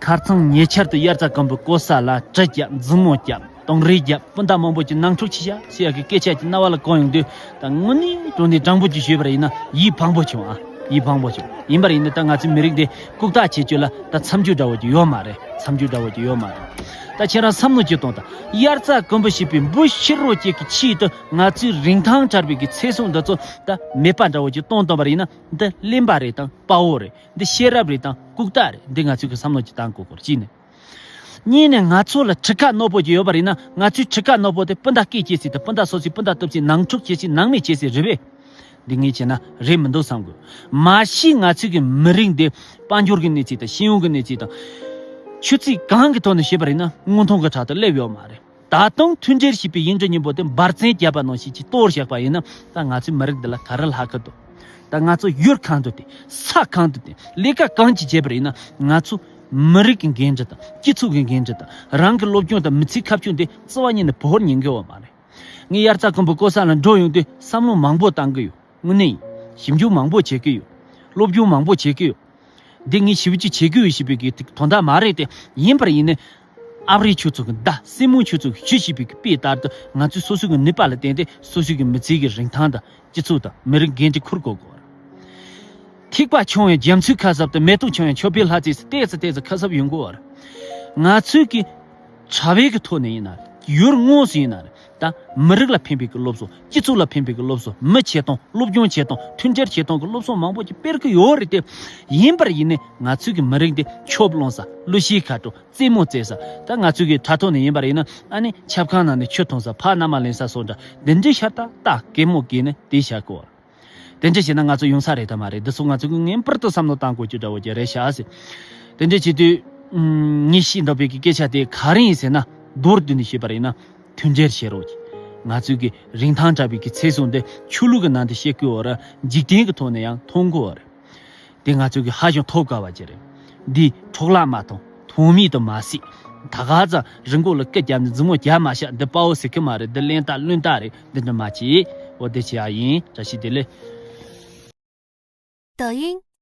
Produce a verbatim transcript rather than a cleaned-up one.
ཁ་རྩང་ཉེ་ཆར་དུ་དབྱར་རྩྭ་དགུན་འབུ་བརྐོ་ས་ལ་གྲི་བརྒྱབ། མཛུབ་མོ་བརྒྱབ། དོང་རས་བརྒྱབ། སྤུན་ཟླ་མང་པོ་གྱིས་ནང་འཁྲུག་བྱས་ཤག་ཟེར་ཡག་གི་སྐད་ཆ་གྱི་རྣ་བ་ལ་གོ་ཡོང་དུས། ད་དངོས་གནས་དྲང་གནས་དྲང་པོ་ཅིག་ཤོད་པ་ཡིན་ན་ཡིད་ཕངས་པོ་བྱུང་ཨ། ཡིད་ཕངས་པོ་བྱུང་། ཡིན་པར་ཡིན་ན་ད་ང་ཚོའི་མི་རིགས་འདི་ལྐུགས་རྟགས་བྱེད་རྒྱུ་ལ་ད་མཚམས་འཇོག་འདྲ་བོ་ཅིག་ཡོད་མ་རེད། མཚམས་འཇོག་འདྲ་བོ་ཅིག་ཡོད་མ་རེད། ད་ཁྱེད་རང་བསམ་བློ་ཅིག་གཏོང་དང་། དབྱར་རྩྭ་དགུན་འབུ་ཞེས་པའི་འབུ་ཕྱུག་རོ་གཅིག་གི་ཆེད་དུ་ང་ཚོའི་རིན་ཐང་བྲལ་བའི་གི་ཚེ་སྲོག་འདི་ཚོ་ད་མེད་པ་འདྲ་བོ་ཅིག་གཏོང་བཏང་པ་ཡིན་ན། འདི་གླེན་པ་རེད་དང་དཔའ་བོ་རེད། འདི་ཤེས་རབ་རེད་དང་ལྐུགས་རྟགས་རེད། འདི་ང་ཚོས་ཀྱི་བསམ་བློ་ཅིག་བཏང་དགོས་སྐོར་གཅིག་ནས། གཉིས་ནས་ང་ཚོ་ལ་གྲི་ཁ་རྣོ་པོ་ཅིག་ཡོད་པ་རེད་ན། ང་ཚོའི་གྲི་ཁ་རྣོ་པོ་དེ་སྤུན་ཟླ་སྐད་བྱེད་སའི་དང་སྤུན་ཟླ་སོ་སོའི་སྤུན་ཟླ་གཏུབ་སའི་ནང་འཁྲུག་བྱེད་སའི་ནང་མི་བྱེད་སའི་རེད་པས། འདི་ངས་བྱས་ན་རེད་མི་འདུག་བསམ་དགོས། མ་གཞི་ང་ཚོའི་གི་མི་རིགས་འདི་དཔལ་འབྱོར་གྱི་གནས་ཚད་དང་ཤེས་ཡོན་གྱི་གནས་ཚད་དང་ཆུ་ཚད་གང་གི་ཐོག་ནས་བཤད་པ་རེད་ན་སྔོན་ཐོན་གྱི་གྲས་དུ་སླེབས་ཡོད་མ་རེད། ད་དུང་མཐུན་སྒྲིལ་ཞེས་པའི་ཡིག་འབྲུ་སྙིང་པོ་དེ་འབར་རྫུན་བརྒྱབ་པ་ནང་བཞིན་གྱིས་གཏོར་བཞག་པ་ཡིན་ན། ད་ང་ཚོའི་མི་རིགས་འདི་ལ་ག་རེ་ལྷག་གི་འདུག་ད་ང་ཚོ་ཡུལ་གང་དུ་བསྡད། ས་གང་དུ་བསྡད། ལས་ཀ་གང་ཅི་བྱས་པ་ཡིན་ན། ང་ཚོ་མི་རིགས་ཀྱི་འགན་འཁྲི་དང་སྤྱི་ཚོགས་ཀྱི་འགན་འཁྲི་དང་རང་གི་སློབ་སྦྱོང་དང་མི་ཚེའི་ཁ་ཕྱོགས་འདི་རྩ་བ་ཉིད་ནས་བོར་ཉན་གི་ཡོད་མ་རེད། ངས་དབྱར་རྩྭ་དགུན་འབུ་བརྐོ་ས་ལ་འགྲོ་ཡོང་དུས་བསམ་བློ་མང་པོ་བཏང་གི་ཡོད། དངོས་གནས་ཡིན། ཞིབ་འཇུག་མང་པོ་བྱེད་ཀྱི་ཡོད། སློབ་སྦྱོང་མང་པོ་བྱེད་ཀྱི་ཡོད། འདི་ངས་ཞིབ་འཇུག་བྱེད་ཀྱི་ཡོད་ཞེས་པའི་གི་དོན་དག་མ་རེད་དེ། ཡིན་པར་ཡིན་ནས། ཨ་རིའི་ཆོས་ཚོགས་ཀྱི་མདའ་སྲིན་མོའི་ཆོས་ཚོགས་ཀྱི་གཞུ་ཞེས་པའི་གི་དཔེ་ལྟར་དུ་ང་ཚོས་སོ་སོའི་གི་ནུས་པ་ལ་བརྟེན་ཏེ་སོ་སོའི་གི་མི་ཚེ་གི་རིན་ཐང་དང་སྤྱི་ཚོགས་དང་མི་རིགས་འགན་འཁྲི་འཁུར་དགོས་སྐོར། ཐིགས་པ་ཆུང་བས་རྒྱ་མཚོའི་ཁ་གསབ་དང་། མེ་ཏོག་ཆུང་བས་ཆོས་འཕེལ་ལྷ་རྩེའི་ཟེར། ཏོག་ཙམ་ཏོག་ཙམ་ཁ་གསབ་ཡོང་གི་ཡོད་རེད། ང་ཚོས་ཀྱི་གྲྭ་པའི་གི་ཐོག་ནས་ཡིན་ན་རེད། ཡུལ་དངོས་སུ་ཡིན་ན་རེད། ད་མི་རིགས་ལ་ཕན་པའི་གི་སློབ་གསོ། སྤྱི་ཚོགས་ལ་ཕན་པའི་གི་སློབ་གསོ། མི་བྱེད་སྟངས། སློབ་སྦྱོང་བྱེད་སྟངས། མཐུན་སྒྲིལ་བྱེད་སྟངས་ཀྱི་སློབ་གསོ་མང་པོ་ཅིག་སྤེལ་གི་ཡོད་རེད་དེ། ཡིན་པར་ཡིན་ནས་ང་ཚོའི་གི་མི་རིགས་འདི་ཆོབ་སློང་ས། གླུ་གཞས་ཁ་དྲོ། རྩེད་མོ་རྩེ་ས། ད་ང་ཚོའི་གི་དྲ་ཐོག་ནས་ཡིན་པར་ཡིན་ན། ཨ་ནི་ཆབ་ཁང་ནང་ནས་ཆུ་འཐུང་ས། ཕ་མནའ་མ་ལེན་ས་སོགས་འདྲ། འདི་འདྲའི་ཤ་སྟག་སྟག་གད་མོ་བགད་ནས་བསྡད་བཞག་གི་ཡོད་རེད། དེ་འདྲ་བྱས་ན་ང་ཚོ་ཡོང་ས་རེད་དམ་མ་རེད། འདི་ཚོ་ང་ཚོ་གིས་ངེས་པར་དུ་བསམ་བློ་བཏང་དགོས་རྒྱུ་འདྲ་བོ་ཅིག་རེད་ཤག་ཟེར། དེ་འདྲ་བྱེད་དུས། ཨུམ། ངས་བཤད་འདོད་པའི་གི་སྐད་ཆ་དེ་ག་རེ་ཡིན་ཟེར་ན། མདོར་བསྡུས་ནས་བཤད་པ་ཡིན་ན། མཐུན་སྒྲིལ་བྱེད་རོགས་གྱིས། ང་ཚོའི་གི་རིན་ཐང་བྲལ་བའི་གི་ཚེ་སྲོག་འདི་ཆོས་ལུགས་ཀྱི་ནང་དུ་བཤད་དགོས་པ་རེད། འཇིག་རྟེན་གྱི་ཐོག་ནས་ཡང་མཐོང་དགོས་པ་རེད། དེ་ང་ཚོ་གི་ཧ་ཅང་ཐོབ་དཀའ་བ་ཅིག་རེད། འདི་འཕྲོ་བརླག་མ་གཏོང་། ཐོག་མེད་དུ་མ་བསྲེག། ད་ག་ཚོད་རི་མགོ་ལ་སྐེ་བརྒྱབ་ནས་མཛུབ་མོ་རྒྱབ་མ་བཞག་འདི་དཔའ་བོ་ཟེར་གི་མ་རེད། འདི་གླེན་རྟགས་བླུན་རྟགས་རེད། འདི་འདྲ་མ་བྱེད། འོ་དེ་བྱེད་ཡ་ཡིན། བཀྲ་ཤིས་བདེ་ལེགས། 抖音